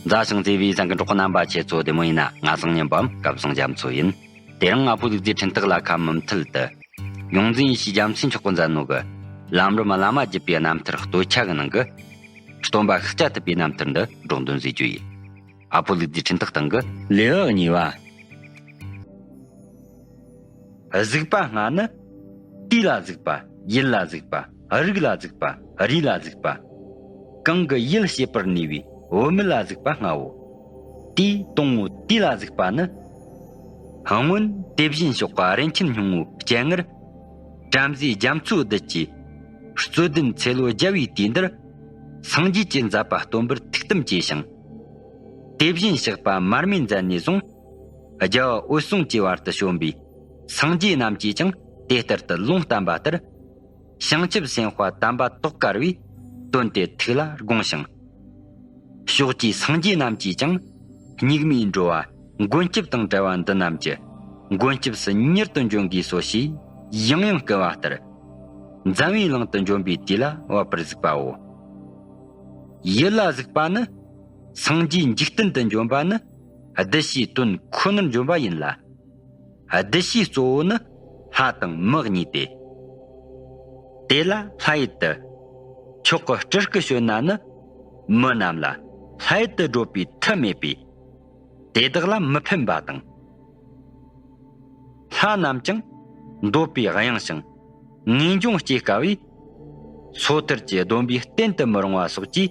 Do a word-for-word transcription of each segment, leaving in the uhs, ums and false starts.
མཛའ་ཞིང་བརྩེ་བའི་གསན་མཁན་གྲོགས་པོ་རྣམ་པ་ཁྱེད་ཚོ་བདེ་མོ་ཡིན་ན། ང་སང་ཉིན་པའམ་སྐལ་བཟང་རྒྱ་མཚོ་ཡིན། དེ་རིང་ང་ཕོ་ལུག་རྫིའི་འཕྲིན་ཐག་ལ་ཁ་མུ་མཐུད་དུ། ཡོངས་འཛིན་ཡེ་ཤེས་རྒྱ་མཚོས་མཆོག་གིས་མཛད་ནོ་གི། ལམ་རིམ་བླ་མ་བརྒྱུད་པའི་རྣམ་ཐར་སྟོད་ཆ་གི་ནང་གི། སྟོན་པ་ཤཱཀྱ་ཐུབ་པའི་རྣམ་ཐར་འདི་སྒྲོག་འདོན་མཛད་རྒྱུ་ཡིན། ཨ་ཕོ་ལུག་རྫིའི་འཕྲིན་ཐག་སྟེང་གི་ལེའུ་གཉིས་པ། གཟིགས་པ་ལྔ་ནི། དུས་ལ་གཟིགས་པ། ཡུལ་ལ་གཟིགས་པ། རིགས་ལ་གཟིགས་པ། རུས་ལ་གཟིགས་པ། གང་གི་ཡུལ་ཤེས་པར་ནུས་པའི་བུད་མེད་ལ་གཟིགས་པ་ལྔའོ། དུས་དང་པོའི་དུས་ལ་གཟིགས་པ་ནི། སྔོན་དེ་བཞིན་ཕྱོགས་ཀྱི་རིན་ཆེན་སྙིང་པོའི་སྤྱན་སྔར། བྲམ་ཟེ་རྒྱ་མཚོའི་བདུད་ཀྱིས་རྩོད་ལྡན་ཚེ་ལོ་བརྒྱ་པའི་དུས་འདིར། སངས་རྒྱས་ཀྱི་མཛད་པ་སྟོན་པར་ཐུགས་དམ་བཅས་ཤིང་། དེ་བཞིན་གཤེགས་པ་མར་མེ་མཛད་ནས་བཟུང་། རྒྱལ་བ་འོད་སྲུང་བཅས་བར་དུ་བྱོན་པའི་སངས་རྒྱས་རྣམས་ཀྱིས་ཀྱང་དེ་ལྟར་དུ་ལུང་བསྟན་པ་ལྟར། བྱང་ཆུབ་སེམས་དཔའ་དམ་པ་ཏོག་དཀར་བས་དོན་དེ་ཐུགས་ལ་དགོངས་ཤིང་། ཕྱོགས་ཀྱི་སངས་རྒྱས་རྣམས་ཀྱིས་ཀྱང་སྙིགས་མའི་འགྲོ་བ་མགོན་སྐྱབས་དང་བྲལ་བ་འདི་རྣམས་ཀྱི་མགོན་སྐྱབས་སུ་མྱུར་དུ་འབྱོན་དགོས་སོ་ཞེས་ཡང་ཡང་བསྐུལ་བ་ལྟར། འཛམ་བུའི་གླིང་དུ་འབྱོན་པའི་དུས་ལ་བབ་པར་གཟིགས་པའོ། ཡུལ་ལ་གཟིགས་པ་ནི། སངས་རྒྱས་འཇིག་རྟེན་དུ་འབྱོན་པ་ནི། གདུལ་བྱའི་དོན་ཁོ་ནར་འབྱོན་པ་ཡིན་ལ། གདུལ་བྱའི་གཙོ་བོ་ནི། ལྷ་དང་མི་གཉིས་ཏེ། དེ་ལ་ལྷ་ཡུལ་དུ། མཆོག་གི་སྤྲུལ་སྐུ་བྱོན་ན་ནི། མི་རྣམས་ལ་ལྷ་ཡུལ་དུ་བགྲོད་པའི་མཐུ་མེད་པས། དེ་དག་ལ་མི་ཕན་པ་དང་། ལྷ་རྣམས་ཀྱང་འདོད་པས་གཡེང་ཞིང་ངེས་འབྱུང་སྐྱེ་དཀའ་བས། སོ་ཐར་གྱི་སྡོམ་པས་བརྟན་དུ་མི་རུང་བ་སོགས་ཀྱིས་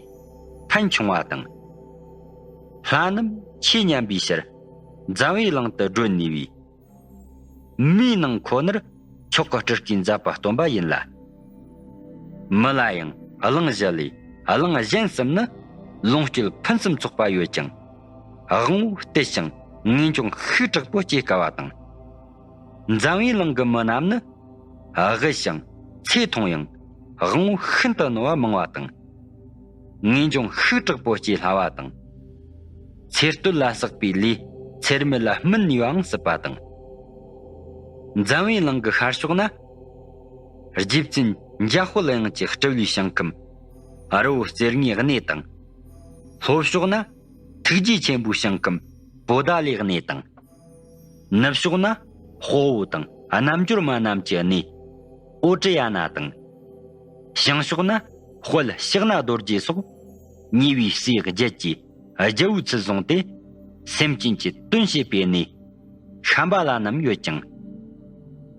ཕན་ཆུང་བ་དང་། ལྷ་རྣམས་ཆོས་ཉན་པའི་ཕྱིར་འཛམ་བུའི་གླིང་དུ་བགྲོད་ནུས་པའི་མིའི་ནང་ཁོ་ནར་མཆོག་གི་སྤྲུལ་སྐུའི་མཛད་པ་སྟོན་པ་ཡིན་ལ། མི་ལ་ཡང་གླེང་གཞི་ལས་གླེང་གཞན་གསུམ་ནི་ལོངས་སྤྱོད་ཕུན་སུམ་ཚོགས་པ་ཡོད་ཀྱང་། དབང་པོ་བསྟུད་ཅིང་ངེས་འབྱུང་ཤུགས་དྲག་པོ་སྐྱེ་དཀའ་བ་དང་། འཛམ་བུའི་གླིང་གི་མི་རྣམས་ནི་དབུལ་ཞིང་ཚེ་ཐུང་ཡང་དབང་པོ་ཤིན་ཏུ་རྣོ་བ་མང་བ་དང་། ངེས་འབྱུང་ཤུགས་དྲག་པོ་སྐྱེ་སླ་བ་དང་། ཚེ་སྟོད་ལ་བསགས་པའི་ལས་ཚེ་རྨད་ལ་སྨིན་ནུས་པའང་སྲིད་པ་དང་། འཛམ་བུའི་གླིང་གི་ཤར་ཕྱོགས་ན། རྗེ་བཙུན་འཇམ་དཔལ་དབྱངས་ཀྱི་སྤྲུལ་པའི་ཞིང་ཁམས་རི་བོ་རྩེ་ལྔའི་གནས་དང་། ལྷོ་ཕྱོགས་ན་ཐུགས་རྗེ་ཆེན་པོའི་ཞིང་ཁམས་པོ་ཏཱ་ལའི་གནས་དང་། ནུབ་ཕྱོགས་ན་དཔའ་བོ་དང་རྣལ་འབྱོར་མ་རྣམས་ཀྱི་གནས་ཨོ་ཏྲི་ཡ་ན་དང་། བྱང་ཕྱོགས་ན་དཔལ་ཕྱག་ན་རྡོ་རྗེ་སོགས་ཉེ་བའི་སའི་རྒྱལ་གྱི་རྒྱལ་པོའི་ཚུལ་བཟུང་སྟེ་སེམས་ཅན་གྱི་དོན་བྱེད་པའི་གནས་ཤམ་བྷ་ལ་རྣམས་ཡོད་ཀྱང་།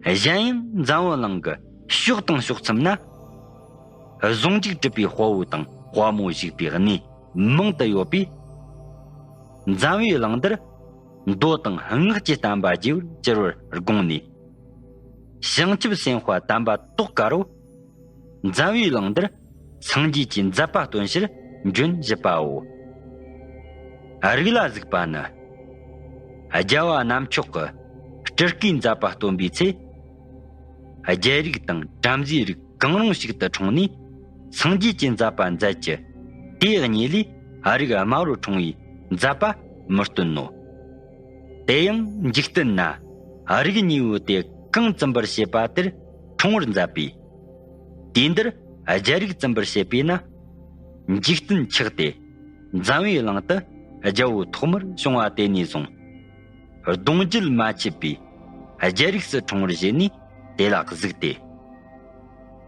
གཞན་ཡང་འཛམ་བུ་གླིང་གི་ཕྱོགས་དང་ཕྱོགས་མཚམས་ན་ཟུང་འཇུག་གྲུབ་པའི་དཔའ་བོ་དང་དཔའ་མོ་བཞུགས་པའི་གནས་མང་དུ་ཡོད་པས། འཛམ་བུའི་གླིང་འདིར་མདོ་དང་སྔགས་ཀྱི་བསྟན་པ་རྒྱས་པར་གྱུར་པར་དགོངས་ནས། བྱང་ཆུབ་སེམས་དཔའ་དམ་པ་ཏོག་དཀར་པོ་འཛམ་བུའི་གླིང་འདིར་སངས་རྒྱས་ཀྱི་མཛད་པ་སྟོན་ཕྱིར་འབྱོན་བཞུད་པའོ། རིགས་ལ་གཟིགས་པ་ནི། རྒྱལ་བ་རྣམ་མཆོག་གི་སྤྲུལ་སྐུའི་མཛད་པ་སྟོན་པའི་ཚེ། རྒྱལ་རིགས་དང་བྲམ་ཟེའི་རིགས་གང་རུང་ཞིག་ཏུ་འཁྲུངས་ནས་སངས་རྒྱས་ཀྱི་མཛད་པ་མཛད་ཀྱི། དེའི་གཉིས་ལས་རིགས་དམའ་བར་འཁྲུངས་པའི་མཛད་པ་མི་སྟོན་ནོ། དེ་ཡང་འཇིག་རྟེན་ན་རིགས་གཉིས་པོ་དེ་གང་བཙུན་པར་བྱེད་པ་དེར་འཁྲུངས་པར་མཛད་པས། དུས་འདིར་རྒྱལ་རིགས་བཙུན་པར་བྱེད་པས་ན། འཇིག་རྟེན་ཆགས་ཏེ་འཛམ་བུའི་གླིང་དུ་རྒྱལ་པོ་ཐོག་མར་བྱུང་བ་དེ་ནས་བཟུང་། གདུང་རྒྱུད་མ་ཆད་པའི་རྒྱལ་རིགས་སུ་འཁྲུངས་པར་བཞེད་ནས་དེ་ལ་གཟིགས་ཏེ།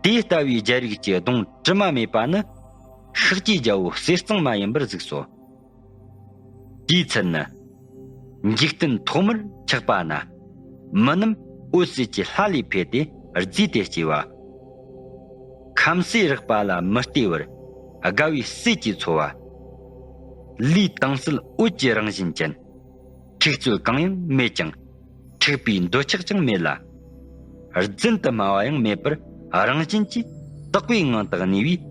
དེ་ལྟ་བུའི་རྒྱལ་རིགས་ཀྱི་གདུང་དྲི་མ་མེད་པ་ནི་ཤཱཀྱའི་རྒྱལ་པོ་ཟས་གཙང་མ་ཡིན་པར་གཟིགས་སོ། དེའི་ཚུལ་ནི། འཇིག་རྟེན་ཐོག་མར་ཆགས་པ་ན། མི་རྣམས་འོད་ཟེར་གྱི་ལྷ་ལས་འཕེལ་ཏེ་རྫས་དེ་སྐྱེ་བ། ཁམ་ཟས་རེག་པ་ལ་མི་ལྟོས་པར་དགའ་བའི་ཟས་ཀྱིས་འཚོ་བ། ལུས་དྭངས་གསལ་འོད་ཀྱི་རང་བཞིན་ཅན། འཁྲུག་རྩོད་གང་ཡང་མེད་ཀྱང་། འཁྲུག་པའི་འདོད་ཆགས་ཀྱང་མེད་ལ། རྫུན་དུ་སྨྲ་བ་ཡང་མེད་པར་རང་བཞིན་གྱིས་དག་པའི་ངང་དུ་གནས་པས།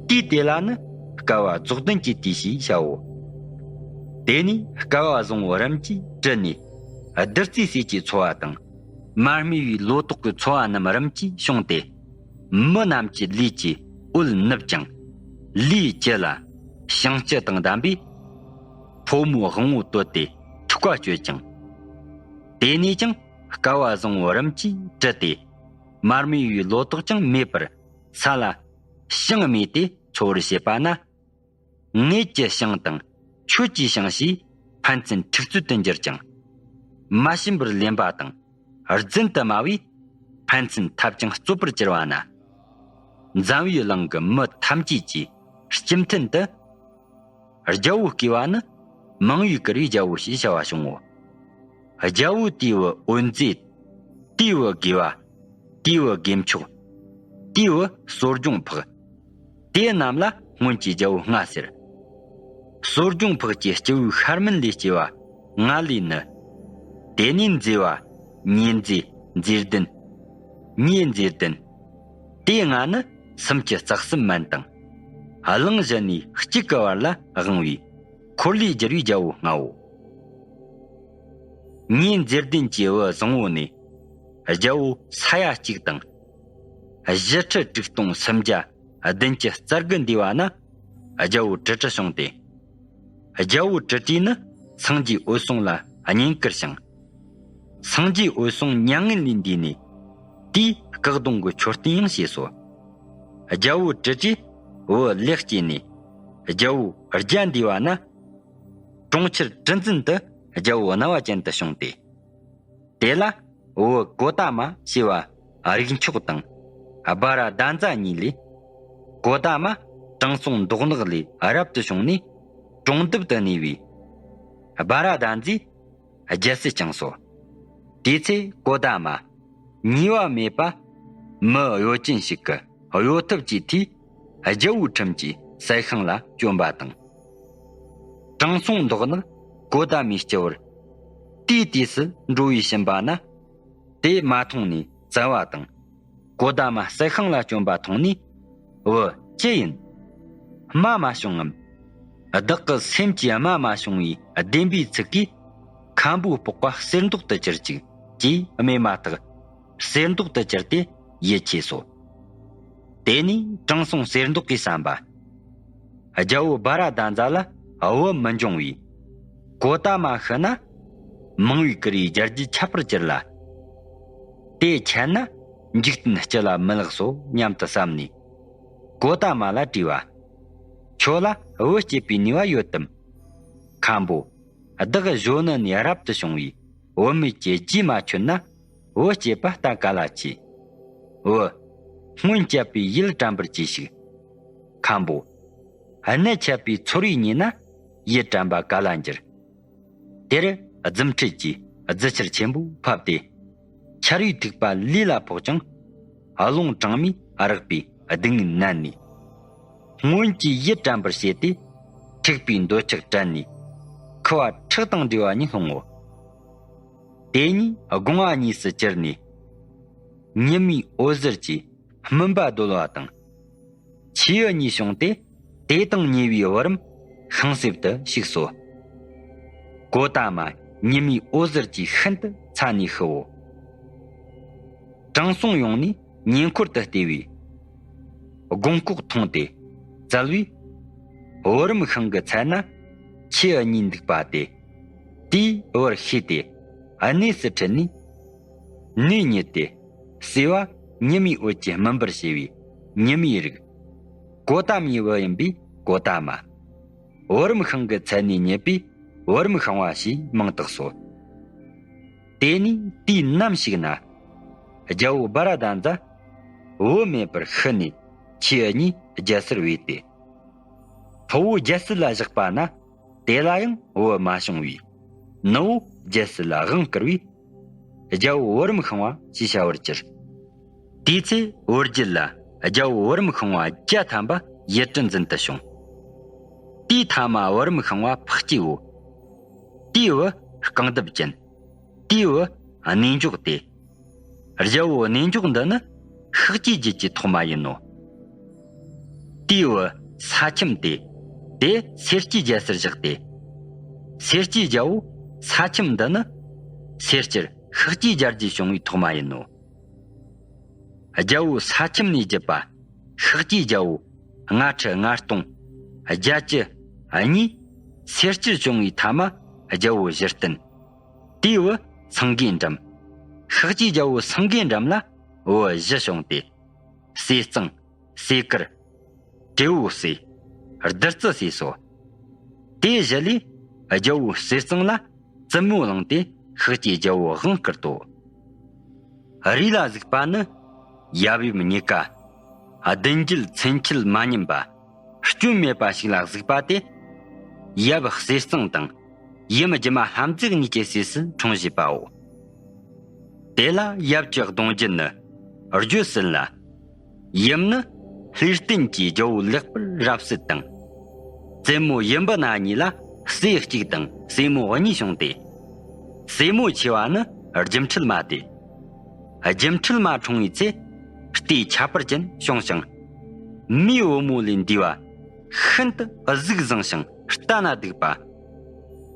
དུས་དེ་ལ་ནི་བསྐལ་པ་རྫོགས་ལྡན་གྱི་དུས་ཞེས་བྱའོ། དེ་ནས་བསྐལ་པ་བཟང་པོ་རིམ་གྱིས་བྲི་ནས། བདུད་རྩིའི་ཟས་ཀྱིས་འཚོ་བ་དང་། མ་རྨོས་པའི་ལོ་ཏོག་གི་འཚོ་བ་རྣམས་རིམ་གྱིས་བྱུང་སྟེ། མི་རྣམས་ཀྱི་ལུས་ཀྱི་འོད་ནུབ་ཅིང་། ལུས་ཀྱི་ལྕི་ལ་བྱིང་ཆུ་དང་ལྡན་པས། ཕོ་མོའི་དབང་པོ་བསྟོད་དེ་འཁྲུག་པ་གཅོད་ཅིང་། དེ་ནས་ཀྱང་བསྐལ་པ་བཟང་པོ་རིམ་གྱིས་བྲི་སྟེ། མ་རྨོས་པའི་ལོ་ཏོག་ཀྱང་མེད་པར་ས་ལ་ཞིང་རྨོས་ཏེ་འཚོ་བར་བྱེད་པ་ན། ངད་ཀྱི་ཞིང་དང་ ཁྱོད་ཀྱིས་བྱིན་ཞེས་ཕན་ཚུན་འཁྲུག་རྩོད་དུ་འགྱུར་ཀྱང་། མ་བྱིན་པར་ལེན་པ་དང་རྫུན་དུ་སྨྲ་བས་ཕན་ཚུན་འཐབ་ཅིང་རྩོད་པར་གྱུར་པ་ན། འཛམ་བུའི་གླིང་གི་མི་ཐམས་ཅད་ཀྱི་སྤྱི་མཐུན་དུ། རྒྱལ་པོ་བསྐོས་པ་ནི་མང་བས་བཀུར་བའི་རྒྱལ་པོ་ཞེས་བྱ་བ་བྱུང་ངོ་། རྒྱལ་པོ་དེའི་བུ་འོད་མཛེས། དེའི་བུ་དགེ་བ། དེའི་བུ་དགེ་མཆོག། དེའི་བུ་གསོ་སྦྱོང་འཕགས། དེ་རྣམས་ལ་སྔོན་གྱི་རྒྱལ་པོ་ལྔ་ཟེར། གསོ་སྦྱོང་འཕགས་ཀྱི་སྐྱེ་བོའི་ཤ་རྨེན་ལས་སྐྱེ་བ་ལྔ་ལས་ནི། དེ་ནས་མཛེ་བ། མྱེས་མཛེ། མཛེ་ལྡན། མྱེས་མཛེ་ལྡན། དེ་ལྔ་ནི་སུམ་ཅུ་རྩ་གསུམ་མན་དང་། གླིང་བཞི་ནས་གཅིག་གི་བར་ལ་དབང་བའི་འཁོར་ལོས་སྒྱུར་བའི་རྒྱལ་པོ་ལྔའོ། མྱེས་མཛེ་ལྡན་གྱི་བུ་བཟང་པོ་ནས་རྒྱལ་པོ་ས་ཡ་གཅིག་དང་། བཞི་ཁྲི་དྲུག་སྟོང་སུམ་བརྒྱ་བདུན་ཅུ་རྩ་དགུ་འདས་པ་ན་རྒྱལ་པོ་གྲི་གྲི་བྱུང་སྟེ། རྒྱལ་པོ་གྲི་གྲིས་ནི་སངས་རྒྱས་འོད་སྲུང་ལ་བསྙེན་བཀུར་ཞིང་། སངས་རྒྱས་འོད་སྲུང་མྱ་ངན་ལས་འདས་ནས་དེས་སྐུ་གདུང་གི་མཆོད་རྟེན་ཡང་བྱས་སོ། རྒྱལ་པོ་གྲི་གྲིས་བུ་ལེགས་སྐྱེས་ནས་རྒྱལ་པོ་རྒྱལ་འདས་པ་ན། གྲོང་ཁྱེར་གྲུ་འཛིན་དུ་རྒྱལ་པོ་རྣ་བ་ཅན་དུ་བྱུང་སྟེ། དེ་ལ་བུ་གོ་ཏ་མ་ཞེས་པ་རིགས་མཆོག་དང་སྦ་ར་དཱ་ཛ་གཉིས་ལས། གོ་ཏ་མ་དྲང་སྲོང་མདོག་ནག་ལས་རབ་ཏུ་བྱུང་ནས་གྲོང་འདབས་དུ་གནས་པའི་སྦ་ར་དཱ་ཛས་རྒྱལ་སྲིད་བསྐྱངས་སོ། དེ་ཚེ་གོ་ཏ་མ་ཉེས་པ་མེད་པ་མི་གཡོ་ཅན་ཞིག་གི་གཡོ་ཐབས་ཀྱི་མཐུས་རྒྱལ་པོའི་ཁྲིམས་ཀྱིས་གསེར་ཤིང་ལ་བཅོམ་པ་དང་། དྲང་སྲོང་མདོག་ནག་གོ་ཏ་མའི་སྤྱི་བོར་དུས་དུས་སུ་འགྲོ་བའི་བྱིན་པ་ན། དེ་མ་མཐོང་ནས་བཙལ་བ་དང་། གོ་ཏ་མ་གསེར་ཤིང་ལ་བཅོམ་པ་མཐོང་ནས། བུ་ཅི་ཡིན། རྨ་མ་བྱུང་ངམ། བདག་གི་སེམས་ཀྱི་རྨ་མ་བྱུང་བའི་བདེན་པའི་ཚིག་གིས་མཁན་པོའི་སྤོགས་པ་གསེར་མདོག་ཏུ་གྱུར་ཅིག་ཅེས་སྨྲས་མ་ཐག་གསེར་མདོག་ཏུ་གྱུར་ཏེ་ཡིད་ཆེས་སོ། དེ་ནས་དྲང་སྲོང་གསེར་མདོག་གིས་བསམ་པ། རྒྱལ་པོ་སྦ་ར་དཱ་ཛ་ལ་བུ་མི་འབྱུང་བས། གོ་ཏ་མ་ཤི་ན། མང་བའི་བཀུར་བའི་རྒྱལ་རྒྱུད་ཁྱབ་པར་གྱུར་ལ། དེ་ཆད་ན་འཇིག་རྟེན་སྤྱི་ལ་མི་ལེགས་སོ་སྙམ་དུ་བསམས་ནས། གོ་ཏ་མ་ལ་དྲིས་པ། ཁྱོད་ལ་བུ་སྐྱེད་པའི་ནུས་པ་ཡོད་དམ། མཁན་པོ། བདག་གཞོན་ནུ་ནས་རབ་ཏུ་བྱུང་བའི་བུད་མེད་ཀྱི་རྗེས་མ་ཆོད་ན། བུ་སྐྱེད་པ་ལྟ་ག་ལ་བྱེད། བུ། སྔོན་སྐྱེས་པའི་ཡིད་དྲན་པར་གྱིས་ཤིག། མཁན་པོ། གནད་ཆད་པའི་ཚོར་བས་ཉེས་ན་ཡིད་དྲན་པ་ག་ལ་འགྱུར། དེར་རྫུ་འཕྲུལ་གྱིས་རྫུ་ཆར་ཆེན་པོ་ཕབ་སྟེ། ཆར་པའི་ཐིགས་པ་ལུས་ལ་ཕོག་ཅིང་། རླུང་གྲང་མོས་རེག་པའི་སྡུག་བསྔལ་མནན་ནས། སྔོན་གྱི་ཡིད་དྲན་པར་བྱས་ཏེ། འཁྲིག་པའི་འདོད་ཆགས་བྲལ་ནས། ཁུ་བ་ཁྲག་དང་འདྲེས་པ་ཉིད་སློང་ངོ་། དེ་ཉིད་སྒོ་ང་གཉིས་སུ་གྱུར་ནས། ཉི་མའི་འོད་ཟེར་གྱིས་སྨིན་པ་རྡོལ་བ་དང་། ཆུའི་གཉིས་བྱུང་སྟེ། དེ་དང་ཉེ་བའི་བུ་རམ་ཤིང་གསེབ་ཏུ་ཞུགས་སོ། གོ་ཏ་མ་ཉི་མའི་འོད་ཟེར་གྱིས་ཤིན་ཏུ་ཚ་ནས་ཤིའོ། དྲང་སྲོང་ཡོང་ནས་ཉེ་འཁོར་དུ་བལྟས་པས། སྒོང་ལྐོག་མཐོང་སྟེ་བཙལ་བས། བུ་རམ་ཤིང་གི་ཚལ་ན་ཆུ་གཉིས་འདུག་པ་སྟེ། དེས་བུར་ཤེས་ཏེ་གནས་སུ་ཁྲིད་ནས། ནུས་ཉིད་དེ། སྲེད་པ་ཉི་མའི་འོད་ཀྱིས་སྨིན་པར་བྱེད་པའི་ཉི་མའི་རིགས། གོ་ཏ་མའི་བུ་ཡིན་པས་གོ་ཏ་མ། བུ་རམ་ཤིང་གི་ཚལ་ནས་རྙེད་པས་བུ་རམ་ཤིང་བ་ཞེས་མིང་བཏགས་སོ། དེ་ནས་དུས་ནམ་ཞིག་ན། རྒྱལ་པོ་སྦ་ར་དཱ་ཛ་བུ་མེད་པར་ཤི་ནས་ཆུ་གཉིས་རྒྱལ་སར་བས་ཏེ། ཕུ་བོ་རྒྱལ་སྲིད་ལ་བཞག་པ་ན། དེ་ལ་ཡང་བུ་མ་བྱུང་བས། ནུ་བོ་རྒྱལ་སྲིད་ལ་དབང་བསྐུར་བས། རྒྱལ་པོ་བུ་རམ་ཤིང་བ་ཞེས་བྱ་བར་གྱུར། དེའི་ཚེ་བུ་རྒྱུད་ལ་རྒྱལ་པོ་བུ་རམ་ཤིང་བ་བརྒྱ་ཐམ་པ་ཡུལ་གྲུ་འཛིན་དུ་བྱུང་། དེའི་ཐ་མ་བུ་རམ་ཤིང་བ་འཕགས་སྐྱེས་བོ། དེའི་བུ་རྐང་གདུབ་ཅན། དེའི་བུ་གནས་འཇོག་སྟེ། རྒྱལ་པོ་གནས་འཇོག་འདི་ནི་ཤཱཀྱའི་རྒྱུད་ཀྱི་ཐོག་མ་ཡིན་ནོ། དེའི་བུ་ས་ཁྱིམ་སྟེ། དེ་སེར་སྐྱའི་རྒྱལ་སར་བཞག་སྟེ། སེར་སྐྱའི་རྒྱལ་པོ་ས་ཁྱིམ་འདི་ནི་སེར་སྐྱར་ཤཱཀྱའི་རྒྱལ་རྒྱུད་བྱུང་བའི་ཐོག་མ་ཡིན་ནོ། རྒྱལ་པོ་ས་ཁྱིམ་ནས་བརྒྱུད་པ་ཤཱཀྱའི་རྒྱལ་པོ་ལྔ་ཁྲི་ལྔ་སྟོང་བརྒྱད་ཅུ་གཉིས་སེར་སྐྱར་བྱུང་བའི་ཐ་མ་རྒྱལ་པོ་བཞི་བསྟེན། དེའི་བུ་སེང་གེའི་འགྲམ། ཤཱཀྱའི་རྒྱལ་པོ་སེང་གེའི་འགྲམ་ལ་བུ་བཞི་བྱུང་སྟེ། ཟས་གཙང་། ཟས་དཀར། དྲེའུ་ཟས། བདུད་རྩི་ཟས་སོ། དེའི་གཞི་ལས་རྒྱལ་པོ་ཟས་གཙང་ལ་བཙུན་མོ་བླངས་ཏེ་ཤཱཀྱའི་རྒྱལ་པོ་དབང་བསྐུར་ཏོ། རུས་ལ་གཟིགས་པ་ནི་ཡབ་ཡུམ་གཉིས་ཀ་བདུན་བརྒྱུད་ཚུན་ཆད་མ་ཉམས་པ་སྐྱོན་མེད་པ་ཞིག་ལ་གཟིགས་པ་དེ། ཡབ་ཟས་གཙང་དང་ཡུམ་སྒྱུ་མ་ལྷ་མཛེས་གཉིས་ཀྱི་སྲས་སུ་འཁྲུངས་བཞེས་པའོ། དེ་ལ་ཡབ་ཀྱི་གདུང་རྒྱུད་ནི་བརྗོད་ཟིན་ལ། ཡུམ་ནི་ལྷས་བསྟན་གྱི་རྒྱལ་པོ་ལེགས་པར་རབ་གསལ་དང་། བཙུན་མོ་ཡུམ་བུ་ན་གཉིས་ལ་སྲས་གཅིག་དང་སྲས་མོ་གཉིས་བྱུང་སྟེ། སྲས་མོ་ཆེ་བ་ནི་སྒྱུ་འཕྲུལ་མ་སྟེ། སྒྱུ་འཕྲུལ་མ་འཁྲུངས་པའི་ཚེ་ལྟས་ཁྱད་པར་ཅན་བྱུང་ཞིང་། མིའི་བུ་མོ་ལས་འདས་པ་ཤིན་ཏུ་གཟུགས་བཟང་ཞིང་ལྟ་ན་སྡུག་པ།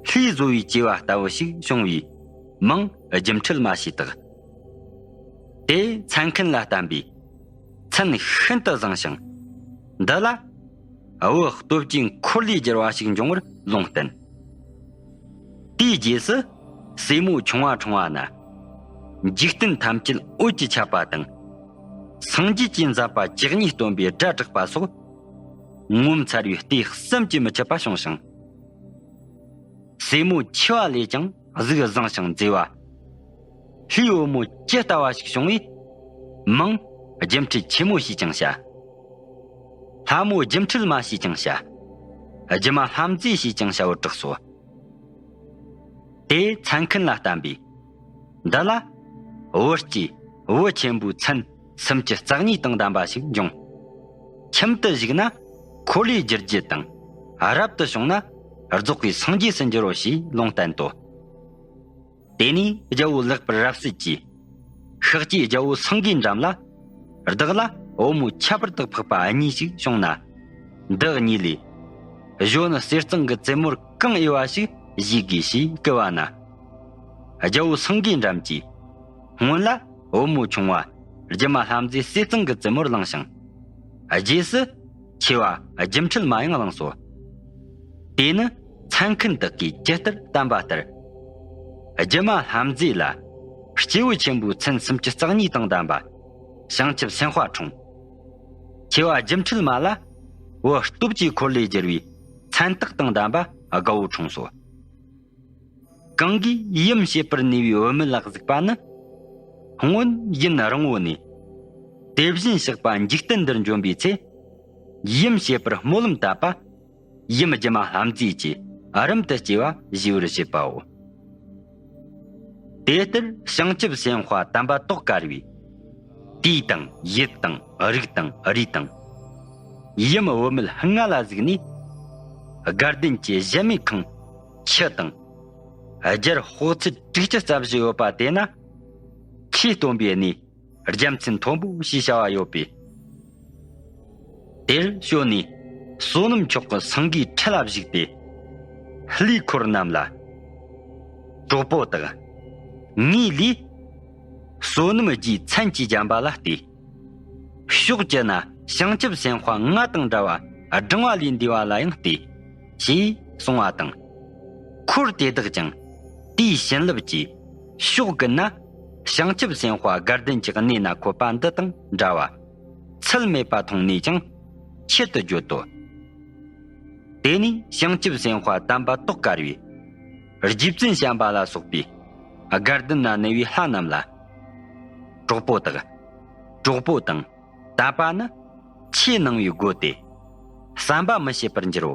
ལྷའི་བཟོ་བའི་བྱེ་བ་ལྟ་བུ་ཞིག་བྱུང་བས་མིང་སྒྱུ་འཕྲུལ་མ་ཞེས་བཏགས། དེས་མཚན་མཁན་ལ་བསྟན་པས། མཚན་ཤིན་ཏུ་བཟང་ཞིང་། འདི་ལ་བུ་སྟོབས་ཀྱི་འཁོར་ལོས་སྒྱུར་བ་ཞིག་འབྱུང་བར་ལུང་བསྟན། དེའི་རྗེས་སུ་སྲས་མོ་ཆུང་བ་འཁྲུངས་པ་ན། འཇིག་རྟེན་ཐམས་ཅད་འོད་ཀྱིས་ཁྱབ་པ་དང་། སངས་རྒྱས་ཀྱི་མཛད་པ་བཅུ་གཉིས་སྟོན་པའི་སྒྲ་གྲགས་པ་སོགས། ངོ་མཚར་བའི་ལྟས་བསམ་གྱིས་མི་ཁྱབ་པ་བྱུང་ཞིང་། སྲས་མོ་ཆེ་བ་ལས་ཀྱང་གཟུགས་བཟང་ཞིང་མཛེས་པ། ལྷའི་བུ་མོ་ཇི་ལྟ་བ་ཞིག་བྱུང་བས། མིང་སྒྱུ་འཕྲུལ་ཆེན་མོ་ཞེས་ཀྱང་བྱ། ལྷ་མོ་སྒྱུ་འཕྲུལ་མ་ཞེས་ཀྱང་བྱ། སྒྱུ་མ་ལྷ་མཛེས་ཞེས་ཀྱང་བྱ་བར་གྲགས་སོ། དེས་མཚན་མཁན་ལ་བསྟན་པས། འདི་ལ་བུ་སྐྱེས་བུ་ཆེན་པོའི་མཚན་སུམ་ཅུ་རྩ་གཉིས་དང་ལྡན་པ་ཞིག་འབྱུང་། ཁྱིམ་དུ་བཞུགས་ན་འཁོར་ལོས་སྒྱུར་རྒྱུ་དང་། རབ་ཏུ་བྱུང་ན་རྫོགས་པའི་སངས་རྒྱས་སུ་འགྱུར་རོ་ཞེས་ལུང་བསྟན་ཏོ། དེ་ནས་རྒྱལ་པོ་ལེགས་པར་རབ་གསལ་གྱིས། ཤཱཀྱའི་རྒྱལ་པོ་སེང་གེའི་འགྲམ་ལ། བདག་ལ་བུ་མོ་ཁྱད་པར་དུ་འཕགས་པ་གཉིས་ཤིག་བྱུང་ན། འདི་གཉིས་ལས། གཞོན་ནུ་ཟས་གཙང་གི་བཙུན་མོར་གང་འོས་པ་ཞིག་བཞེས་དགོས་ཞེས་བསྐུལ་བ་ན། རྒྱལ་པོ་སེང་གེའི་འགྲམ་གྱིས། སྔོན་ལ་བུ་མོ་ཆུང་བ་སྒྱུ་མ་ལྷ་མཛེས་ཟས་གཙང་གི་བཙུན་མོར་བླངས་ཤིང་། རྗེས་སུ་ཆེ་བ་སྒྱུ་འཕྲུལ་མ་ཡང་བླངས་སོ། དེ་ནི་མཚན་མཁན་དག་གིས་ཇི་ལྟར་བསྟན་པ་ལྟར། སྒྱུ་མ་ལྷ་མཛེས་ལ་སྐྱེས་བུ་ཆེན་པོའི་མཚན་སུམ་ཅུ་རྩ་གཉིས་དང་ལྡན་པ་བྱང་ཆུབ་སེམས་དཔའ་འཁྲུངས། ཆེ་བ་སྒྱུ་འཕྲུལ་མ་ལ་བུ་སྟོབས་ཀྱི་འཁོར་ལོས་སྒྱུར་བའི་མཚན་རྟགས་དང་ལྡན་པ་དགའ་བོ་འཁྲུངས་སོ། གང་གིས་ཡུམ་བྱེད་པར་ནུས་པའི་བུད་མེད་ལ་གཟིགས་པ་ནི། སྔོན་ཡུན་རིང་བོ་ནས། དེ་བཞིན་གཤེགས་པ་འཇིག་རྟེན་འདིར་འབྱོན་པའི་ཚེ། ཡུམ་བྱེད་པར་སྨོན་ལམ་བཏབ་པ། ཡུམ་སྒྱུ་མ་ལྷ་མཛེས་ཀྱིས་རིམ་དུ་སྐྱེ་བ་བཞེས་པར་བྱེད་པའོ། དེ་ལྟར་བྱང་ཆུབ་སེམས་དཔའ་དམ་པ་ཏོག་དཀར་བས། དུས་དང་ཡུལ་དང་རིགས་དང་རུས་དང་། ཡུམ་བུད་མེད་ལྔ་ལ་གཟིགས་ནས། དགའ་ལྡན་གྱི་གཞལ་མེད་ཁང་། ཆུ་དང་། རྒྱལ་དཔོག་ཚད་དྲུག་ཅུ་རྩ་བཞི་ཡོད་པ་དེ་ན། ཆོས་སྟོན་པའི་གནས་རྒྱལ་མཚན་མཐོན་པོ་ཞེས་བྱ་བ་ཡོད་པས། དེར་བྱོན་ནས་བསོད་ནམས་མཆོག་གི་སེང་གེའི་ཁྲི་ལ་བཞུགས་ཏེ། ལྷའི་འཁོར་རྣམས་ལ། གྲོགས་པོ་དག། ངའི་ལུས་བསོད་ནམས་རྒྱས་མཚན་གྱིས་བརྒྱན་པ་ལ་ལྟོས། ཕྱོགས་བཅུ་ན་བྱང་ཆུབ་སེམས་དཔའ་ང་དང་འདྲ་བ་བགྲང་བ་ལས་འདས་པ་ལ་ཡང་ལྟོས། ཞེས་གསུངས་པ་དང་། འཁོར་དེ་དག་ཀྱང་དེའི་བྱིན་རླབས་ཀྱིས་ཕྱོགས་ཀུན་ན་བྱང་ཆུབ་སེམས་དཔའ་དགའ་ལྡན་གྱི་གནས་ན་འཁོད་པ་འདི་དང་འདྲ་བ། ཚུལ་མེད་པ་མཐོང་ནས་ཀྱང་ཆེད་དུ་བརྗོད་དོ། དེ་ནས་བྱང་ཆུབ་སེམས་དཔའ་དམ་པ་ཏོག་དཀར་བས། རྗེ་བཙུན་བྱམས་པ་ལ་སོགས་པའི་དགའ་ལྡན་ན་གནས་པའི་ལྷ་རྣམས་ལ། གྲོགས་པོ་དག། གྲོགས་པོ་དང་དད་པ་ནི་ཆོས་སྣང་བའི་སྒོ་སྟེ། བསམ་པ་མི་ཤེས་པར་འགྱུར་རོ།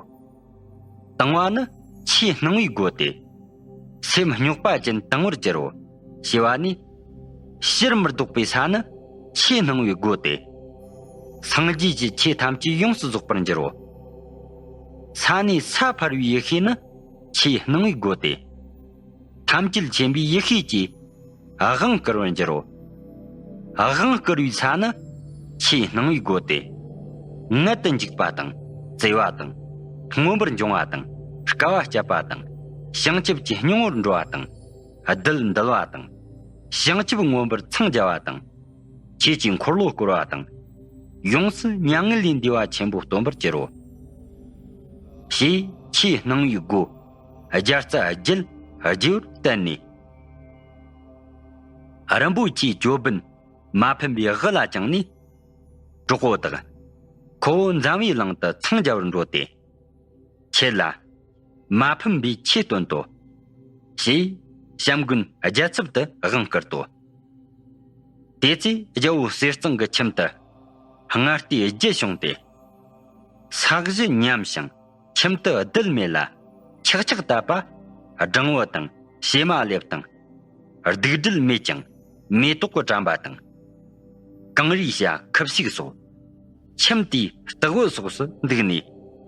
དང་བ་ནི་ཆོས་སྣང་བའི་སྒོ་སྟེ། སེམས་རྙོག་པ་ཅན་དང་བར་འགྱུར་རོ། ཞེས་པ་ནི། ཕྱིར་མི་ལྡོག་པའི་ས་ནི་ཆོས་སྣང་བའི་སྒོ་སྟེ། སངས་རྒྱས་ཀྱི་ཆོས་ཐམས་ཅད་ཡོངས་སུ་རྫོགས་པར་འགྱུར་རོ། ས་ནས་ས་འཕར་བའི་ཡེ་ཤེས་ནི་ཆོས་སྣང་བའི་སྒོ་སྟེ། ཐམས་ཅད་མཁྱེན་པའི་ཡེ་ཤེས་ཀྱིས་དབང་བསྐུར་བར་འགྱུར་རོ། དབང་བསྐུར་བའི་ས་ནི་ཆོས་སྣང་བའི་སྒོ་སྟེ། མངལ་དུ་འཇུག་པ་དང་བཙས་པ་དང་མངོན་པར་འབྱུང་བ་དང་དཀའ་བ་སྤྱད་པ་དང་བྱང་ཆུབ་ཀྱི་སྙིང་པོར་འགྲོ་བ་དང་། རྡུལ་འདུལ་བ་དང་། བྱང་ཆུབ་མངོན་པར་འཚང་རྒྱ་བ་དང་། ཆོས་ཀྱི་འཁོར་ལོ་བསྐོར་བ་དང་། ཡོངས་སུ་མྱ་ངན་ལས་འདས་པ་ཆེན་པོ་སྟོན་པར་འགྱུར་རོ། ཞེས་ཆོས་སྣང་བའི་སྒོ་བརྒྱ་རྩ་བརྒྱད་བརྗོད་བསྟན་ནས། རིན་པོ་ཆེའི་ཅོད་པན་མ་ཕམ་པའི་དབུ་ལ་བཅངས་ནས། གྲོགས་པོ་དག། ཁོ་བོ་འཛམ་བུའི་གླིང་དུ་འཚང་རྒྱ་བར་འགྲོ་སྟེ། ཁྱེད་ལ་ མ་ཕམ་པའི་ཆོས་སྟོན་ཏོ། ཞེས་བྱམས་མགོན་རྒྱལ་ཚབ་ཏུ་དབང་བསྐུར་ཏོ། དེ་ཚེ་རྒྱལ་པོ་ཟས་གཙང་གི་ཁྱིམ་དུ་སྔར་ལྟའི་རྒྱུ་བྱུང་སྟེ། ས་གཞི་ཉམས་ཤིང་ཁྱིམ་དུ་རྡུལ་མེད་ལ། ཆག་ཆག་བཏབ་པ་སྦྲང་བུ་དང་བྱེ་མ་ལེབ་དང་། གདུགས་སྦྲུལ་མེད་ཀྱང་མེ་ཏོག་གི་དྲ་འབའ་དང་། གངས་རིའི་བྱ་ཁུ་བྱུག་སོགས། ཁྱིམ་དེའི་སྟེགས་བུ་སོགས་སུ་འདུག་ནས་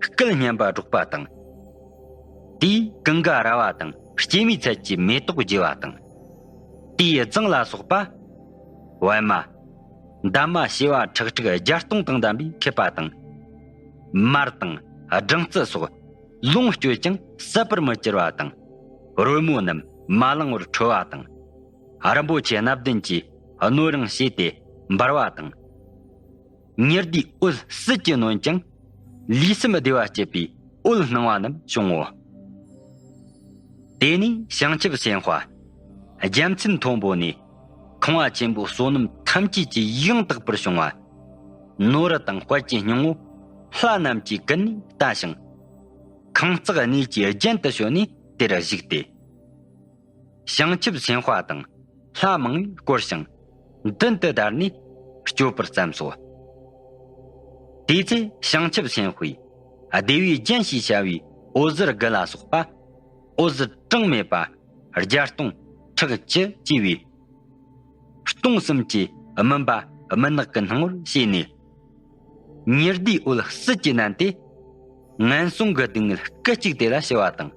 སྐད་སྙན་པ་སྒྲོག་པ་དང་། དེའི་ཀུན་དགའ་ར་བ་དང་སྐྱེད་མོས་ཚལ་གྱི་མེ་ཏོག་རྒྱས་པ་དང་། དེའི་རྫིང་ལ་སོགས་པ། པད་མ། འདབ་མ་བྱེ་བ་ཁྲག་ཁྲིག་བརྒྱ་སྟོང་དང་ལྡན་པས་ཁེབས་པ་དང་། མར་དང་སྦྲང་རྩི་སོགས་ལོངས་སྤྱོད་ཀྱང་ཟད་པར་མི་གྱུར་བ་དང་། རོལ་མོ་རྣམས་མ་ལང་བར་འཁྲོལ་བ་དང་། རིན་པོ་ཆེ་སྣ་བདུན་གྱིས་སྣོད་རིང་བྱས་ཏེ་འབར་བ་དང་། ཉི་ཟླའི་འོད་ཟིལ་གྱིས་གནོན་ཀྱང་ལུས་སེམས་བདེ་བ་སྐྱེད་པའི་འོད་སྣང་བ་རྣམས་བྱུང་ངོ་། དེ་ནས་བྱང་ཆུབ་སེམས་དཔའ་རྒྱལ་མཚན་མཐོན་པོ་ནས་ཁང་བ་ཆེན་པོའི་བསོད་ནམས་ཐམས་ཅད་ཀྱི་ཡང་དག་པར་བྱུང་བ། ནོར་དང་དཔལ་གྱི་སྙིང་པོ་ལྷ་རྣམས་ཀྱིས་ཀུན་ནས་བལྟ་ཞིང་། ཁང་བརྩེགས་གནས་ཀྱི་རྒྱན་དུ་བྱོན་ནས་དེར་བཞུགས་ཏེ། བྱང་ཆུབ་སེམས་དཔའ་དང་ལྷ་མང་པོས་བསྐོར་ཞིང་མདུན་དུ་བདར་ནས་སྐྱོད་པར་བརྩམས་སོ། དེ་ཚེ་བྱང་ཆུབ་སེམས་དཔའི་བདེ་བའི་རྒྱན་ཞེས་བྱ་བའི་འོད་ཟེར་དགུ་ལ་སོགས་པ། འོད་ཟེར་གྲངས་མེད་པ་བརྒྱ་སྟོང་ཕྲག་བཅུ་བཅས་པའི་སྟོང་གསུམ་གྱི་མུན་པ་མུན་ནག་གི་སྣང་ངོར་བྱས་ནས། ཉི་ཟླའི་འོད་ཟིལ་གྱིས་མནན་ཏེ། ངན་སོང་གི་སྡུག་བསྔལ་སྐད་ཅིག་དེ་ལ་ཞི་བ་དང་།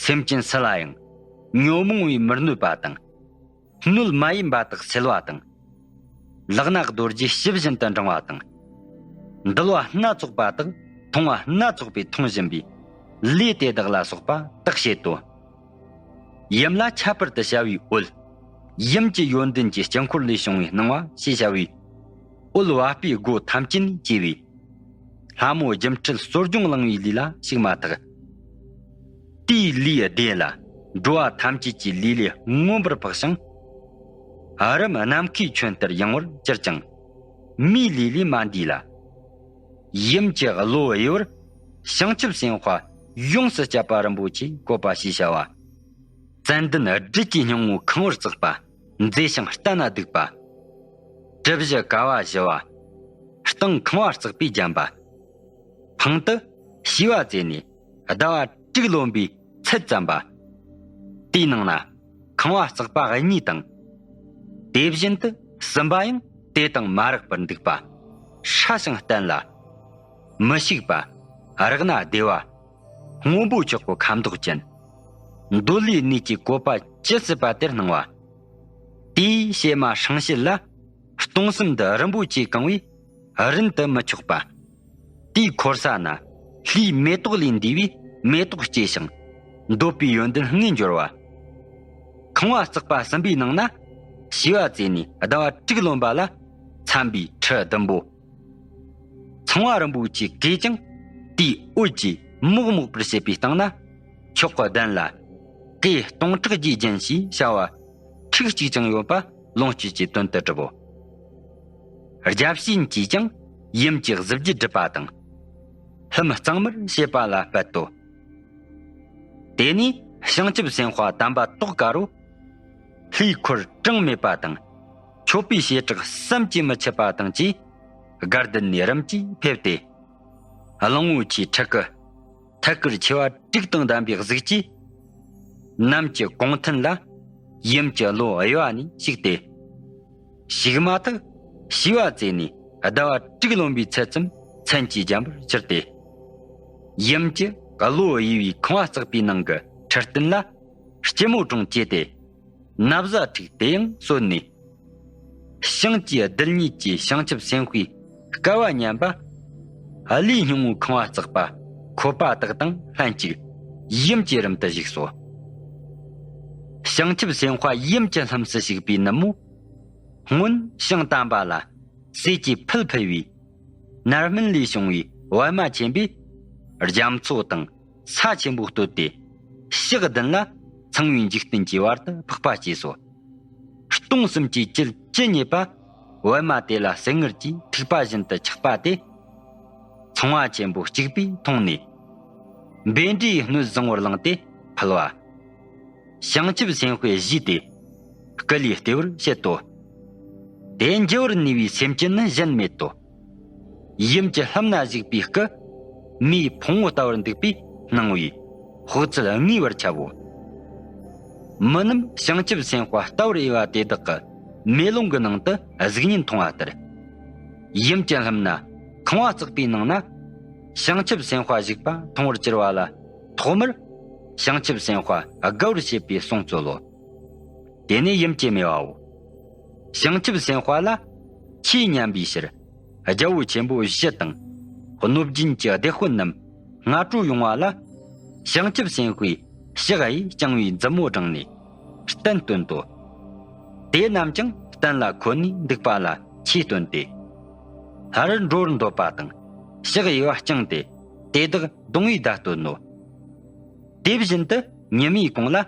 སེམས་ཅན་སུ་ལ་ཡང་ཉོན་མོངས་པས་མི་གནོད་པ་དང་། སྣོད་མ་ཡིན་པ་དག་སེལ་བ་དང་། ལག་ན་རྡོ་རྗེ་ཞིབ་བཞིན་དུ་འབྲང་བ་དང་། འདུལ་བ་སྣ་ཚོགས་པ་དག་མཐོང་བ་སྣ་ཚོགས་པས་མཐོང་བཞིན་པའི་ལས་དེ་དག་ལ་སོགས་པ་དག་བྱེད་དོ། ཡུམ་ལ་ཁྱད་པར་དུ་བྱ་བའི་འོད། ཡུམ་གྱི་ཡོན་ཏན་གྱི་དཀྱིལ་འཁོར་ལས་བྱུང་བའི་སྣང་བ་ཞེས་བྱ་བའི་འོད་བ་སྤུའི་སྒོ་ཐམས་ཅད་ནས་སྐྱེ་བའི། ལྷ་མོ་སྒྱུ་འཕྲུལ་གསོ་སྦྱོང་བླང་བའི་ལས་ལ་ཞུགས་མ་ཐག། དེའི་ལུས་བདེ་ལ་འགྲོ་བ་ཐམས་ཅད་ཀྱི་ལུས་ལས་མངོན་པར་འཕགས་ཤིང་། རིམ་ནམ་མཁའི་ཁྱོན་ལྟར་ཡངས་པར་གྱུར་ཅིང་། མིའི་ལུས་ལས་མ་འདས་ལ། ཡུམ་གྱི་བློ་གཡོ་བར་བྱང་ཆུབ་སེམས་དཔའ་ཡོངས་སུ་བསྐྱབ་པ་རིན་པོ་ཆེའི་བཀོད་པ་ཞེས་བྱ་བ། ཙན་དན་སྦྲུལ་གྱི་སྙིང་པོ་ཁང་བར་བརྩེགས་པ་མཛེས་ཤིང་བརྟན་ན་སྡུག་པ། གྲུ་བཞི་ཀ་བ་བཞི་བ། སྟེང་ཁང་བ་བརྩེགས་པས་བརྒྱན་པ། ཕང་དུ་ཞི་བ་བཙས་ནས་ཟླ་བ་དྲུག་ལོན་པའི་ཚད་ཙམ་པ། དེའི་ནང་ན་ཁང་བ་བརྩེགས་པ་གཉིས་དང་། དེ་བཞིན་དུ་གསུམ་པ་ཡང་དེ་དང་མ་རག་པར་འདུག་པ། སྲ་ཞིང་བརྟན་ལ། མི་ཤིགས་པ། རགས་ན་བདེ་བ། སྔོན་པོ་མཆོག་གི་ཁ་མདོག་ཅན། འདོད་ལུས་གནས་ཀྱི་བཀོད་པ་ཇི་སྲིད་པ་དེར་སྣང་བ། དེའི་ཕྱེ་མ་ཧྲང་ཤེད་ལ་སྟོང་གསུམ་འདི་རིན་པོ་ཆེས་གང་བས་རིན་དུ་མི་ཆོག་པ། དེའི་འཁོར་ས་ན་ལྷའི་མེ་ཏོག་ལས་འདས་པའི་མེ་ཏོག་སྐྱེས་ཤིང་འདོད་པའི་ཡོན་ཏན་ལྔས་འབྱོར་བ། ཁང་བ་བརྩེགས་པ་གསུམ་པའི་ནང་ན་ཞི་བ་བཙས་ནས་ཟླ་བ་དྲུག་ལོན་པ་ལ་འཚམ་པའི་ཁྲི་ཟླུམ་པོ། ཚངས་པ་རིན་པོ་ཆེ་གས་ཀྱང་དེའི་འོད་ཀྱིས་མོག་མོག་པར་བྱེད་པའི་སྟེང་ན་ཕྱོགས་གདན་ལ་གས་སྟོང་ཕྲག་བརྒྱའི་རྒྱན་ཞེས་བྱ་བ་ཁྲིག་གཅིག་ཀྱང་ཡོད་པ་ལོངས་སྤྱོད་ཀྱི་དོན་དུ་གྲུབ་བོ། བརྒྱ་བྱིན་གྱིས་ཀྱང་ཡུམ་གྱི་གཟི་བརྗིད་སྒྲུབ་པ་དང་། ལྷུམས་གཙང་མར་བྱེད་པ་ལ་སྤད་དོ། དེ་ནས་བྱང་ཆུབ་སེམས་དཔའ་དམ་པ་ཏོག་དཀར་པོ། ལྷའི་འཁོར་གྲངས་མེད་པ་དང་། མཆོད་པའི་བྱེ་བྲག་བསམ་གྱིས་མི་ཁྱབ་པ་དང་བཅས་དགའ་ལྡན་ནས་རིམ་གྱིས་ཕེབས་ཏེ། གླང་པོ་ཆེའི་ཁྲི་གུ། ཐད་ཀར་མཆེ་བ་དྲུག་དང་ལྡན་པའི་གཟུགས་ཀྱིས། ནམ་གྱི་གུང་ཐུན་ལ་ཡུམ་གྱི་བློ་གཡོ་བ་ནས་ཞུགས་ཏེ། ཞུགས་མ་ཐག་ཞི་བ་བཙས་ནས་ཟླ་བ་དྲུག་ལོན་པའི་ཚད་ཙམ་མཚན་གྱིས་བརྒྱན་པར་གྱུར་ཏེ། ཡུམ་གྱི་བློ་གཡོས་པའི་ཁང་བ་བརྩེགས་པའི་ནང་གི་ཁྲི་སྟན་ལ་སྐྱིལ་མོ་ཀྲུང་བཅས་ཏེ། ན་བཟའ་ཁྲིག་དེ་ཡང་གསོལ་ནས། བྱིན་གྱིས་རྡུལ་སྙེད་ཀྱི་བྱང་ཆུབ་སེམས་དཔའི་སྐལ་བ་ཉམས་པ། ལྷའི་སྙིང་པོའི་ཁང་བ་བརྩེགས་པ་བཀོད་པ་དག་དང་ལྷན་ཅིག་ཡུམ་གྱི་རུམ་དུ་བཞུགས་སོ། བྱང་ཆུབ་སེམས་དཔའ་ཡུམ་གྱི་ལྷུམས་སུ་ཞུགས་པའི་ནུབ་མོ། སྔོན་བྱང་དམ་པ་ལ་ཟས་ཀྱི་ཕུད་ཕུལ་བའི་ནར་སྨིན་ལས་བྱུང་བའི་པད་མ་ཆེན་པོས་རྒྱ་མཚོ་དང་ས་ཆེན་པོ་བསྟོད་དེ། ཕྱག་བདུན་ལ་ཚངས་པའི་འཇིག་རྟེན་གྱི་བར་དུ་འཕགས་པ་སྐྱེས་སོ། སྟོང་གསུམ་གྱི་བཅུད་ཇི་སྙེད་པ། པད་མ་དེ་ལ་ཟིལ་གནོན་གྱིས་ཐིགས་པ་བཞིན་དུ་ཆགས་པ་དེ། ཚངས་པ་ཆེན་པོ་གཅིག་པས་མཐོང་ནས། འབེན་འདྲའི་སྣོད་བཟང་བོར་བླངས་ཏེ་ཕུལ་བ། བྱང་ཆུབ་སེམས་དཔའི་གཞུས་ཏེ། སྐུ་ལུས་བལྟས་པར་བཤད་དོ། དེ་འགྱུར་བར་ནུས་པའི་སེམས་ཅན་ནི་གཞན་མེད་དོ། ཡུམ་གྱི་ལྷམ་ན་བཞུགས་པའི་སྐུ། མིའི་ཕུང་པོ་ལྟ་བུར་འདུག་པས་སྣང་བས་དཔག་ཚད་ངེས་པར་ཁྱབ་བོ། མི་རྣམས་བྱང་ཆུབ་སེམས་དཔའ་ལྟ་བུར་དབྱེ་བ་དེ་དག་གི་མེ་ལོང་གི་ནང་དུ་གཟུགས་བརྙན་མཐོང་བ་ལྟར། ཡུམ་གྱི་ལྷམ་ན་ཁང་བ་བརྩེགས་པའི་ནང་ན་བྱང་ཆུབ་སེམས་དཔའ་བཞུགས་པ་མཐོང་བར་གྱུར་པ་ལ། ཐོག་མར་བྱང་ཆུབ་སེམས་དཔའ་དགའ་བར་བྱེད་པའི་གསུང་སྩོལ་ལོ། དེ་ནས་ཡུམ་གྱིས་སྨྲས་པའོ། བྱང་ཆུབ་སེམས་དཔའ་ལ། ཆོས་ཉན་པའི་ཕྱིར། རྒྱལ་པོ་ཆེན་པོ་བཞི་དང་། གནོད་སྦྱིན་གྱི་སྡེ་དཔོན་རྣམས་སྔ་དྲོ་ཡོང་བ་ལ། བྱང་ཆུབ་སེམས་དཔའི་ཕྱག་གཡས་བརྐྱང་བའི་མཛུབ་མོ་བསྒྲེངས་ནས་བསྟན་བཏོན་ཏོ། དེ་རྣམས་ཀྱང་གཏན་ལ་འཁོད་ནས་འདུག་པ་ལ་ཆོས་སྟོན་ཏེ། སླར་འགྲོ་བར་འདོད་པ་དང་ཕྱག་གཡས་པ་བརྐྱངས་ཏེ་དེ་དག་གདུང་བའི་བརྡ་སྟོན་ནོ། དེ་བཞིན་དུ་ཉི་མའི་གུང་ལ།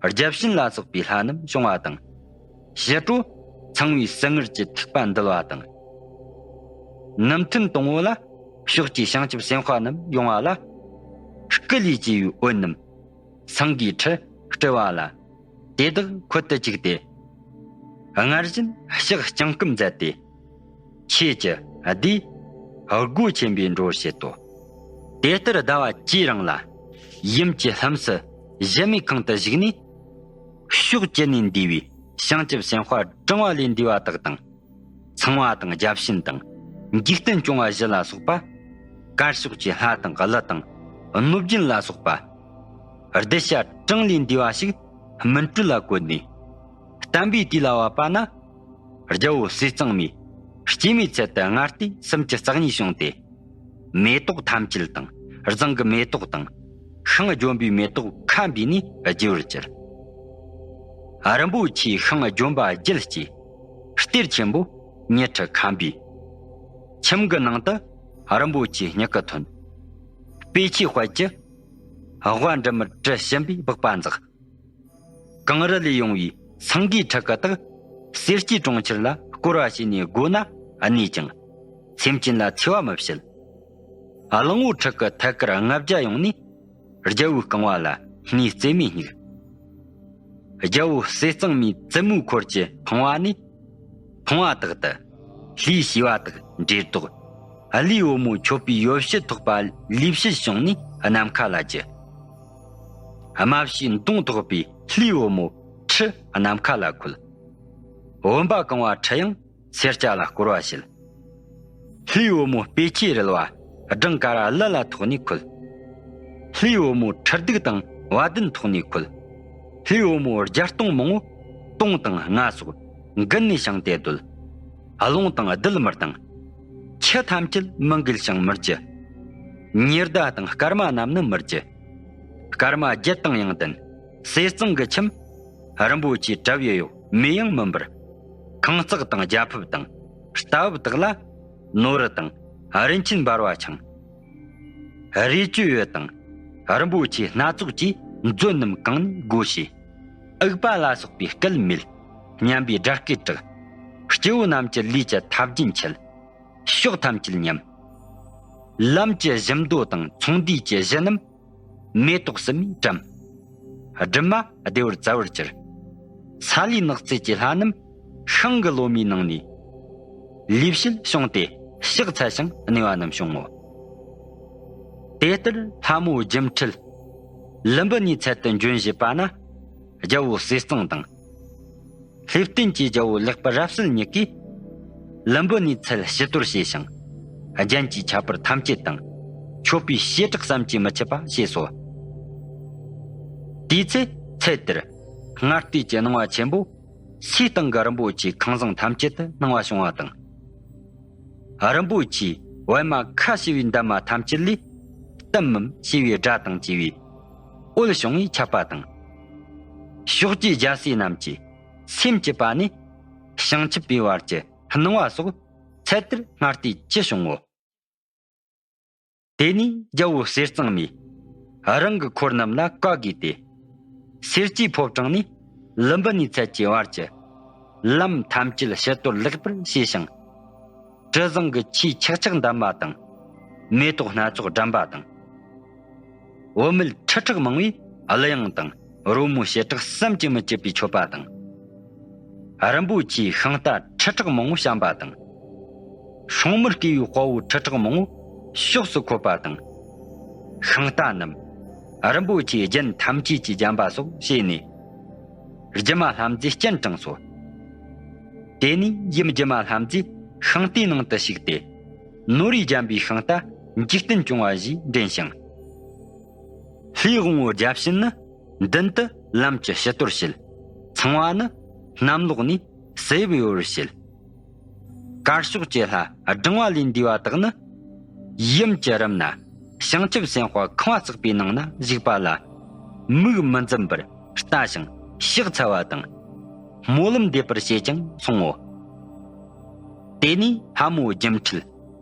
བརྒྱ་བྱིན་ལ་སོགས་པའི་ལྷ་རྣམས་བྱུང་བ་དང་། ཕྱི་དྲོ་ཚངས་པའི་ཟིལ་དངར་གྱི་ཐིགས་པ་འདུལ་བ་དང་། ནུབ་ཐུན་དང་པོ་ལ་ཕྱོགས་ཀྱི་བྱང་ཆུབ་སེམས་དཔའ་རྣམས་ཡོང་བ་ལ། སྐུ་ལས་སྐྱེས་པའི་འོད་རྣམས་སེང་གེའི་ཁྲི་སྤྲུལ་བ་ལ། དེ་དག་འཁོད་དུ་བཅུག་སྟེ། སྔར་བཞིན་ཕྱག་བརྐྱང་བསྐུམ་མཛད་དེ། ཆོས་ཀྱི་ལྡེའུ་སྒོ་ཆེན་པོས་འགྲོ་བར་བྱེད་དོ། དེ་ལྟར་ཟླ་བ་བཅུའི་རིང་ལ་ཡུམ་གྱི་ལྷུམས་སུ་གཞལ་མེད་ཁང་དུ་བཞུགས་ནས། ཕྱོགས་བཅུ་ནས་འདུས་པའི་བྱང་ཆུབ་སེམས་དཔའ་བགྲང་བ་ལས་འདས་པ་དག་དང་། ཚངས་པ་དང་བརྒྱ་བྱིན་དང་། འཇིག་རྟེན་སྐྱོང་བ་བཞི་ལ་སོགས་པ། དཀར་ཕྱོགས་ཀྱི་ལྷ་དང་ཀླུ་དང་། གནོད་སྦྱིན་ལ་སོགས་པ། གདུལ་བྱ་གྲངས་ལས་འདས་པ་ཞིག་སྨིན་གྲོལ་ལ་བཀོད་ནས། བསྟན་པའི་དུས་ལ་བབ་པ་ན། རྒྱལ་པོ་ཟས་གཙང་མས་སྐྱེད་མོས་ཚལ་དུ་སྔར་ལྟས་སུམ་ཅུ་རྩ་གཉིས་བྱུང་སྟེ། མེ་ཏོག་ཐམས་ཅད་དང་བཟང་གི་མེ་ཏོག་དང་། ཤིང་ལྗོན་པའི་མེ་ཏོག་ཁ་འབུས་ནས་རྒྱས་པར་གྱུར། རིན་པོ་ཆེའི་ཤིང་ལྗོན་པ་བརྒྱད་སྐྱེས། གཏེར་ཆེན་པོ་ཉི་ཁྲི་ཁ་འབུས། ཁྱིམ་གྱི་ནང་དུ་རིན་པོ་ཆེའི་མྱུ་གུ་ཐོན། དཔེ་ཆའི་དཔལ་གྱི་ཝ་འབྲུ་མར་གྲུ་བྱིན་པའི་སྦག་པ་འཛེགས། གངས་རི་ལས་ཡོང་བའི་སེང་གེའི་ཕྲུ་གུ་དག་གསེར་སྐྱའི་གྲོང་ཁྱེར་ལ་བསྐོར་བ་བྱས་ནས་བགོ་ན་གནས་ཀྱང་། སེམས་ཅན་ལ་འཚེ་བ་མི་བྱེད། གླང་པོ་ཕྲུ་གུ་ཐད་ཀར་ལྔ་བརྒྱ་ཡོང་ནས་རྒྱལ་པོའི་རྐང་པ་ལ་སྣེ་རྩེ་མོས་བསྙེགས། རྒྱལ་པོ་ཟས་གཙང་མའི་བཙུན་མོའི་འཁོར་གྱིས་འཕངས་པ་ནས། འཕངས་པ་དག་ཏུ་ལྷའི་བྱིས་པ་དག་འགྲེ་ལྡོག། ཀླུའི་བུ་མོ་མཆོད་པའི་ཡོ་བྱད་ཐོགས་པ་ལུས་ཕྱེད་བྱུང་ནས་ནམ་མཁའ་ལ་རྒྱུ། རྨ་བྱའི་མདོངས་ཐོགས་པའི་ཀླུའི་བུ་མོ་ཁྲི་ནམ་མཁའ་ལ་འཁོད། བུམ་པ་གང་བ་ཁྲི་ཡང་སེར་སྐྱ་ལ་བསྐོར་བ་བྱེད། ལྷའི་བུ་མོ་དཔེ་ཆའི་རལ་བ་སྦྲང་དཀར་ཀླུ་ལ་ཐོགས་ནས་འཁོད། ལྷའི་བུ་མོ་ཁྲི་གདུགས་དང་བ་དན་ཐོགས་ནས་འཁོད། ལྷའི་བུ་མོ་བརྒྱ་སྟོང་མང་པོ་སྟོང་དང་ལྔ་སོགས་མགུལ་ནས་བྱིངས་ཏེ་སྡོད། རླུང་དང་རྡུལ་མི་ལྡང་། ཆུ་ཐམས་ཅད་མི་འགུལ་ཞིང་མི་རྒྱུ། ཉི་ཟླ་དང་སྐར་མ་རྣམས་ནི་མི་རྒྱུ། སྐར་མ་བརྒྱད་དང་ཡང་ལྡན། ཟས་གཙང་གི་ཁྱིམ། རིན་པོ་ཆེའི་གྲབས་ཡོད་མེ་ཡང་མི་འབར། ཁང་བརྩེགས་དང་རྒྱ་ཕིབས་དང་རྟ་བབས་དག་ལ། ནོར་བུ་དང་རིན་ཆེན་འབར་བ་འཕྱང་། རས་བཅོས་འོད་དང་རིན་པོ་ཆེའི་སྣ་ཚོགས་ཀྱིས་མཛོད་རྣམས་གང་ནས་སྒོ་ཕྱེ། འུག་པ་ལ་སོགས་པའི་སྐད་མེད། སྙན་པའི་སྒྲ་སྐད་གྲགས། སྐྱེ་བོ་རྣམས་ཀྱི་ལུས་ཀྱི་མཐའ་རྒྱན་ཆད། ཕྱོགས་ཐམས་ཅད་ཉམས། ལམ་གྱི་བཞི་མདོ་དང་ཚོང་འདུས་ཀྱི་གཞི་རྣམས་མེ་ཏོག་སིལ་མས་བཀྲམ། སྦྲིན་མ་བདེ་བར་བཙའ་བར་གྱུར། ས་ལུའི་ནགས་ཚལ་གྱི་ལྷ་རྣམས་ཤིང་གི་ལོ་མའི་ནང་ནས་ལུས་ཕྱེད་བྱུང་སྟེ་ཕྱག་འཚལ་ཞིང་གནས་པ་རྣམས་བྱུང་ངོ་། དེ་ལྟར་ལྷ་མོ་སྒྱུ་འཕྲུལ་ལུམ་བི་ནིའི་ཚལ་དུ་འབྱོན་བཞིན་པ་ན། རྒྱལ་པོ་ཟས་གཙང་དང་། ལྷས་བསྟན་གྱི་རྒྱལ་པོ་ལེགས་པར་རབ་གསལ་ཉིད་ཀྱིས། ལུམ་བི་ནིའི་ཚལ་ཕྱི་དོར་བྱས་ཤིང་། རྒྱན་གྱི་ཁྱད་པར་ཐམས་ཅད་དང་། མཆོད་པའི་བྱེ་བྲག་བསམ་གྱིས་མི་ཁྱབ་པ་བྱས་སོ། དེའི་ཚེ་ཚལ་དེར་སྔར་ལྟས་ཀྱི་སྣང་བ་ཆེན་པོ། སའི་སྟེང་གི་རིན་པོ་ཆེའི་ཁང་བཟང་ཐམས་ཅད་དུ་སྣང་བ་བྱུང་བ་དང་། རིན་པོ་ཆེའི་པད་མ་ཁ་ཕྱེ་བའི་འདབ་མ་ཐམས་ཅད་ལས། གཏུམ་མོའམ་ཞེས་པའི་སྒྲ་དང་བཅས་པའི་འོད་བྱུང་བས་ཁྱབ་པ་དང་། ཕྱོགས་ཀྱི་རྒྱལ་སྲས་རྣམས་ཀྱིས་སེམས་བསྐྱེད་པ་ནས་བྱང་ཆུབ་པའི་བར་གྱི་སྣང་བ་སོགས་ཚལ་དེར་སྔར་ལྟས་ཅི་བྱུང་ངོ་། དེ་ནས་རྒྱལ་པོ་ཟས་གཙང་མས་རང་གི་འཁོར་རྣམས་ལ་བཀའ་བསྒོས་ཏེ། སེར་སྐྱའི་ཕོ་བྲང་ནས་ལུམ་བི་ནིའི་ཚལ་གྱི་བར་གྱི་ལམ་ཐམས་ཅད་ཕྱི་དོར་ལེགས་པར་བྱས་ཤིང་། དྲི་བཟང་གི་ཆས་ཆག་ཆག་བསྣམས་པ་དང་། མེ་ཏོག་སྣ་ཚོགས་བཀྲམ་པ་དང་། བུད་མེད་ཁྲི་ཕྲག་མང་བོས་གླུ་དབྱངས་དང་རོལ་མོའི་བྱེ་བྲག་བསམ་གྱིས་མི་ཁྱབ་པའི་མཆོད་པ་དང་། རིན་པོ་ཆེའི་ཤིང་རྟ་ཁྲི་ཕྲག་མང་བོ་བཤམས་པ་དང་། སྲུང་མར་བརྐོས་པའི་དཔའ་བོ་ཁྲི་ཕྲག་མང་བོ་ཕྱོགས་སུ་འཁོད་པ་དང་། ཤིང་རྟ་རྣམས་རིན་པོ་ཆེའི་རྒྱན་ཐམས་ཅད་ཀྱིས་བརྒྱན་པ་སོགས་བྱས་ནས། སྒྱུ་མ་ལྷ་མཛེས་སྤྱན་དྲངས་སོ། དེ་ནས་ཡུམ་སྒྱུ་མ་ལྷ་མཛེས་ཤིང་རྟའི་ནང་དུ་ཞུགས་ཏེ། ནོར་བུས་བརྒྱན་པའི་ཤིང་རྟ་འཇིག་རྟེན་སྐྱོང་བ་ཞེས་འདྲེན་ཞིང་། ལྷའི་དབང་པོ་བརྒྱ་བྱིན་ནི་མདུན་དུ་ལམ་གྱི་ཕྱི་དོར་བྱེད། ཚངས་པ་ནི་གནམ་ལོགས་ནས་ཟེ་བའི་འོར་བྱེད། དཀར་ཕྱོགས་ཀྱི་ལྷ་བགྲང་བ་ལས་འདས་པ་དག་ནི། ཡུམ་གྱི་རུམ་ན་བྱང་ཆུབ་སེམས་དཔའ་ཁང་བ་བརྩེགས་པའི་ནང་ན་བཞུགས་པ་ལ། མིག་མི་འཛུམ་པར་ལྟ་ཞིང་ཕྱག་འཚལ་བ་དང་། སྨོན་ལམ་འདེབས་པར་བྱེད་ཅིང་སོང་ངོ་། དེ་ནས་ལྷ་མོ་སྒྱུ་འཕྲུལ་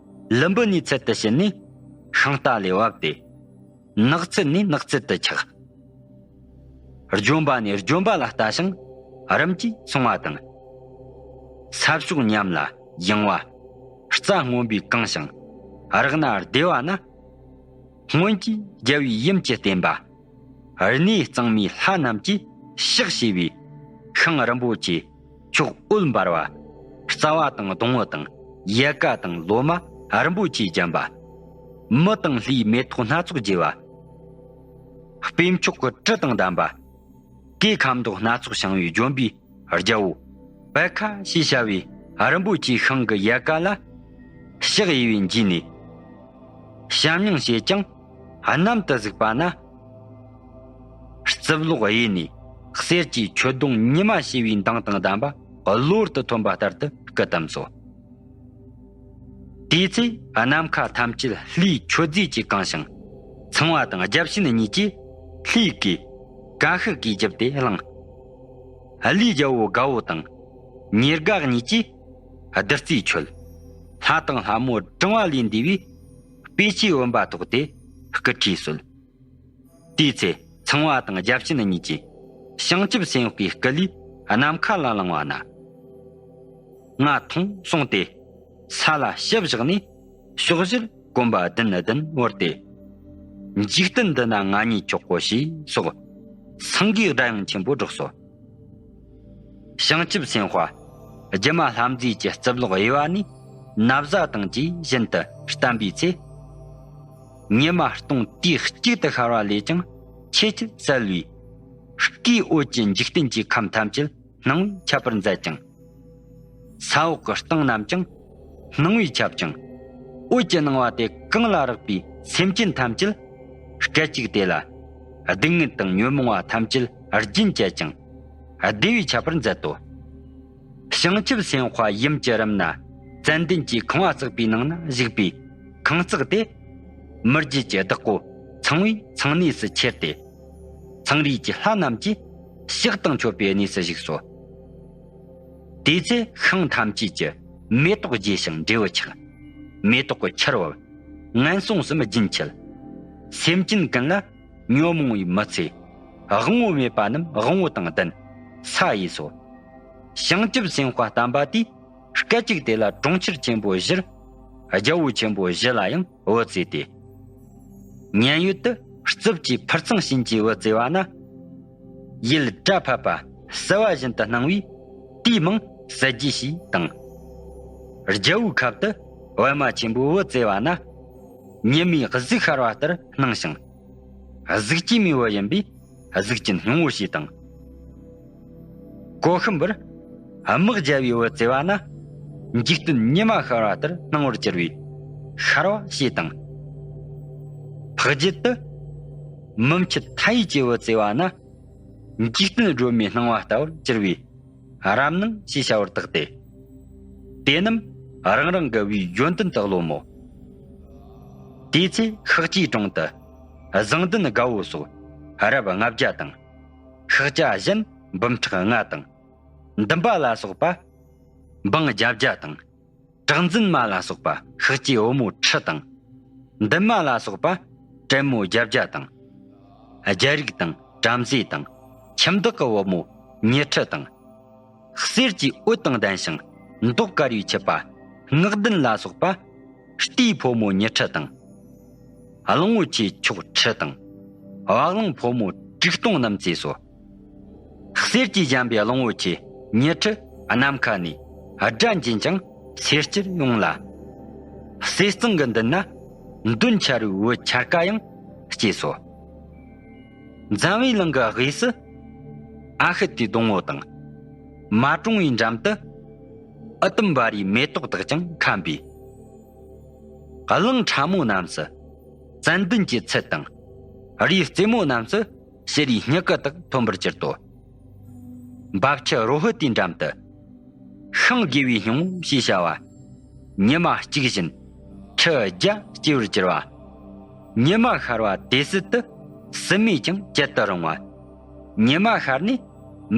ལུམ་བི་ནིའི་ཚལ་དུ་ཕྱིན་ནས་ཤིང་རྟ་ལས་བབས་ཏེ། ནགས་ཚལ་ནས་ནགས་ཚལ་དུ་ཆགས། ལྗོན་པ་ནས་ལྗོན་པ་ལ་ལྟ་ཞིང་རིམ་གྱིས་སོང་བ་དང་། ས་ཕྱོགས་ཉམས་ལ་ཡངས་པ། རྩྭ་སྔོན་པོས་གང་ཞིང་རགས་ན་བདེ་བ་ན། སྔོན་གྱི་རྒྱལ་བའི་ཡུམ་གྱི་བསྟན་པ། གནས་གཙང་མའི་ལྷ་རྣམས་ཀྱིས་ཕྱག་བྱས་པའི་ཤིང་རིན་པོ་ཆེ་མཆོག་འོད་འབར་བ། རྩ་བ་དང་སྡོང་བོ་དང་ཡལ་ག་དང་ལོ་མ་རིན་པོ་ཆེས་བརྒྱན་པ། མི་དང་ལྷའི་མེ་ཏོག་སྣ་ཚོགས་རྒྱས་པ། སྤོས་མཆོག་གི་དྲི་དང་ལྡན་པ། གོས་ཁ་མདོག་སྣ་ཚོགས་བྱང་བའི་ལྗོན་པའི་རྒྱལ་པོ། པད་ཁ་ཞེས་བྱ་བའི་རིན་པོ་ཆེའི་ཤིང་གི་ཡལ་ག་ལ་ཕྱག་གཡས་པས་འཇུས་ནས། བྱམས་སྙིང་བྱེད་ཅིང་གནམ་དུ་གཟིགས་པ་ན། རྩིབ་ལོགས་གཡས་ནས་གསེར་གྱི་མཆོད་སྡོང་ཉི་མ་བྱེ་བའི་མདངས་དང་ལྡན་པ་གློ་བུར་དུ་ཐོན་པ་ལྟར་དུ་སྐུ་བལྟམས་སོ། དེའི་ཚེ་ནམ་མཁའ་ཐམས་ཅད་ལྷའི་མཆོད་རྫས་ཀྱིས་གང་ཞིང་། ཚངས་པ་དང་བརྒྱ་བྱིན་གཉིས་ཀྱིས་ལྷའི་གོས་ཀ་ཤི་ཀའི་རྒྱབ་ཏེ་བླངས། ལྷའི་རྒྱལ་པོ་དགའ་བོ་དང་། ཉེར་དགག་གཉིས་ཀྱིས་བདུད་རྩིས་མཆོད། ལྷ་དང་ལྷ་མོ་བགྲང་བ་ལས་འདས་པའི་སྤོས་ཆུས་བུམ་པ་ཐོགས་ཏེ་སྐུ་ཁྲུས་གསོལ། དེའི་ཚེ་ཚངས་པ་དང་བརྒྱ་བྱིན་གཉིས་ཀྱིས་བྱང་ཆུབ་སེམས་དཔའི་སྐུ་ལས་ནམ་མཁའ་ལ་ལངས་པ་ན། ང་མཐོང་གསུངས་ཏེ། ས་ལ་ཞབས་བཞག་ནས་ཕྱོགས་བཞིར་གོམ་པ་བདུན་བདུན་བོར་ཏེ། འཇིག་རྟེན་འདི་ན་ང་ཉིད་མཆོག་གོ་ཞེས་སོགས། སེང་གེའི་སྒྲ་དབྱངས་ཆེན་པོ་སྒྲོགས་སོ། བྱང་ཆུབ་སེམས་དཔའ་སྒྱུ་མ་ལྷ་མཛེས་ཀྱི་རྩིབ་ལོགས་དབྱེ་བ་ནས་ན་བཟའ་དང་བཅས་བཞིན་དུ་བསྟན་པའི་ཚེ། ཉི་མ་སྟོང་དུས་གཅིག་ཏུ་ཤར་བ་ལས་ཀྱང་ཆེས་ཆེར་གསལ་བའི། སྐུའི་འོད་ཀྱིས་འཇིག་རྟེན་གྱི་ཁམས་ཐམས་ཅད་སྣང་བས་ཁྱབ་པར་མཛད་ཅིང་། ས་འོག་གི་སྟེང་རྣམས་ཀྱང་སྣང་བས་ཁྱབ་ཅིང་། འོད་ཀྱི་སྣང་བ་དེ་གང་ལ་རེག་པའི་སེམས་ཅན་ཐམས་ཅད་སྐད་ཅིག་དེ་ལ་སྡུག་བསྔལ་དང་ཉོན་མོངས་པ་ཐམས་ཅད་རྒྱུན་བཅད་ཅིང་བདེ་བས་ཁྱབ་པར་མཛད་དོ། བྱང་ཆུབ་སེམས་དཔའ་ཡུམ་གྱི་རུམ་ན་ཙན་དན་གྱི་ཁང་བ་བརྩེགས་པའི་ནང་ན་བཞུགས་པའི་ཁང་བརྩེགས་དེ། མི་རྒྱུད་ཀྱི་བདག་པོ་ཚངས་པས་ཚངས་གནས་སུ་ཁྱེར་ཏེ། ཚངས་རིས་ཀྱི་ལྷ་རྣམས་ཀྱིས་ཕྱག་དང་མཆོད་པའི་གནས་སུ་བཞུགས་སོ། དེའི་ཚེ་ཤིང་ཐམས་ཅད་ཀྱི་མེ་ཏོག་རྒྱས་ཤིང་འབྲས་བུ་ཆགས། མེ་ཏོག་གི་ཆར་བབ། ངན་སོང་གསུམ་རྒྱུན་ཆད། སེམས་ཅན་ཀུན་ལ་ཉོན་མོངས་པའི་མི་ཚེ། དབང་པོ་མེད་པ་རྣམས་དབང་པོ་དང་ལྡན་ས་ཡིན་སོ། བྱང་ཆུབ་སེམས་དཔའ་བསྟན་པ་དེས་སྐད་ཅིག་དེ་ལ་གྲོང་ཁྱེར་ཆེན་པོ་བཞིར། རྒྱལ་པོ་ཆེན་པོ་བཞི་ལ་ཡང་བུ་བཙས་ཏེ། མཉན་ཡོད་དུ་རྩིབས་ཀྱི་ཕུར་ཚང་བྱིན་གྱིས་བུ་བཙས་པ་ན། ཡུལ་སྒྲ་ཕབ་པ་བསིལ་བ་བཞིན་དུ་སྣང་བས་དེའི་མིང་ཟིལ་གྱིས་ཞེས་བཏགས། རྒྱལ་པོའི་ཁབ་ཏུ་པད་མ་ཆེན་པོས་བུ་བཙས་པ་ན། ཉི་མའི་གཟུགས་ཤར་བ་ལྟར་སྣང་ཞིང་། གཟུགས་ཀྱི་མིང་བུ་ཡིན་པས་གཟུགས་ཅན་སྙིང་པོ་ཞེས་བཏགས། གོ་ཤམ་བུར་དམག་བརྒྱ་པའི་བུ་བཙས་པ་ན། འཇིག་རྟེན་ཉི་མ་ཤར་བ་ལྟར་སྣང་བར་གྱུར་པས་ཤར་བ་ཞེས་བཏགས། འཕགས་རྒྱུད་དུ་མུ་མཆུ་མཐའ་ཡས་ཀྱི་བུ་བཙས་པ་ན། འཇིག་རྟེན་སྒྲོན་མེའི་སྣང་བ་ལྟ་བུར་གྱུར་པས་རབ་སྣང་ཞེས་བྱ་བར་བཏགས་ཏེ། དེ་རྣམས་རང་རང་གི་བུའི་ཡོན་ཏན་དུ་སློབ་མོ། དེའི་ཚེ་ཤཱཀྱའི་གྲོང་དུ་བཟང་ལྡན་དགའ་བོ་སོགས་རབ་ལྔ་བརྒྱ་དང་། ཤཱཀྱ་གཞན་འབུམ་ཕྲག་ལྔ་དང་། འདུན་པ་ལ་སོགས་པ་འབངས་བརྒྱད་བརྒྱ་དང་། གྲགས་འཛིན་མ་ལ་སོགས་པ་ཤཱཀྱའི་བུ་མོ་ཁྲི་དང་། འདུན་མ་ལ་སོགས་པ་བྲན་མོ་བརྒྱད་བརྒྱ་དང་། རྒྱལ་རིགས་དང་བྲམ་ཟེ་དང་ཁྱིམ་བདག་གི་བུ་མོ་ཉི་ཁྲི་དང་། གསེར་གྱི་འོད་དང་ལྡན་ཞིང་མདོག་དཀར་བའི་ཆུ་པ་སྔགས་ལྡན་ལ་སོགས་པ་སྟེའི་ཕོ་མོ་ཉི་ཁྲི་དང་། གླང་པོ་ཆེ་མཆོག་ཁྲི་དང་ བ་གླང་ཕོ་མོ་དྲུག་སྟོང་རྣམས་བཙས་སོ། གསེར་གྱིས་བཞེངས་པའི་གླང་བོ་ཆེ་ཉི་ཁྲི་ནམ་མཁའ་ནས་སྒྲ་འབྱིན་ཅིང་སེར་སྐྱར་ཡོངས་ལ། ཟས་གཙང་གི་མདུན་ན་མདུན་ཆ་རུའི་བུ་འཆར་ཀ་ཡང་སྐྱེས་སོ། འཛམ་བུའི་གླིང་གི་དབུས་སུ་ཨ་ཤི་ཏའི་སྡོང་བོ་དང་། མ་གྲོང་བའི་འགྲམ་དུ་ཨུ་དུམ་བ་རའི་མེ་ཏོག་དག་ཀྱང་ཁམས་པའི། གླང་ཕྲ་མོ་རྣམས་སུ་ཙན་དན་གྱི་ཚལ་དང་། རིའི་རྩེ་མོ་རྣམས་སུ་ཕྱི་རུའི་སྨྱུ་གུ་དག་ཐོན་པར་གྱུར་ཏོ། འབབ་ཆུ་རོ་ཧི་ཏའི་འགྲམ་དུ། ཤིང་དགེ་བའི་སྙིང་པོ་ཞེས་བྱ་བ། ཉི་མ་གཅིག་བཞིན་ཁྲི་བརྒྱ་སྐྱེ་བར་གྱུར་པ། ཉི་མ་ཤར་བ་དེ་སྲིད་དུ་སྲིན་མོས་ཀྱང་བཅད་དུ་རུང་བ། ཉི་མ་ཤར་ནས་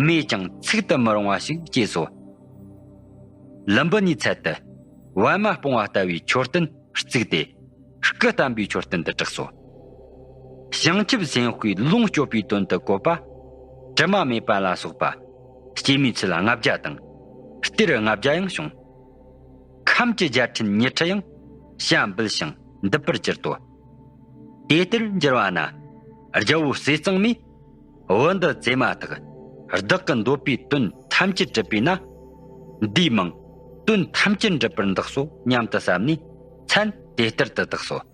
མེས་ཀྱང་ཚིག་ཏུ་མི་རུང་བ་ཞིག་སྐྱེས་སོ། ལུམ་བི་ནིའི་ཚལ་དུ་པད་མ་སྤུངས་པ་ལྟ་བུའི་མཆོད་རྟེན་བརྩིགས་ཏེ། སྐུ་བལྟམས་པའི་མཆོད་རྟེན་དུ་གྲགས་སོ། བྱང་ཆུབ་སེམས་དཔའི་ལོངས་སྤྱོད་པའི་དོན་དུ་བཀོད་པ། དྲི་མ་མེད་པ་ལ་སོགས་པ། སྐྱེད་མོས་ཚལ་ལྔ་བརྒྱ་དང་། གཏེར་ལྔ་བརྒྱ་ཡང་བྱུང་། ཁམས་ཀྱི་རྒྱལ་ཕྲན་ཉི་ཁྲི་ཡང་བྱ་འབུལ་ཞིང་འདུད་པར་གྱུར་ཏོ། དེ་ལྟར་འགྱུར་བ་ན། རྒྱལ་པོ་ཟས་གཙང་མས། བུ་འདི་བཙས་མ་ཐག་བདག་གི་འདོད་པའི་དོན་ཐམས་ཅད་གྲུབ་པས་ན། འདིའི་མིང་དོན་ཐམས་ཅད་འགྲུབ་པར་འདག་སོ་སྙམ་དུ་བསམས་ནས་མཚན་དེ་ལྟར་དུ་བཏགས་སོ།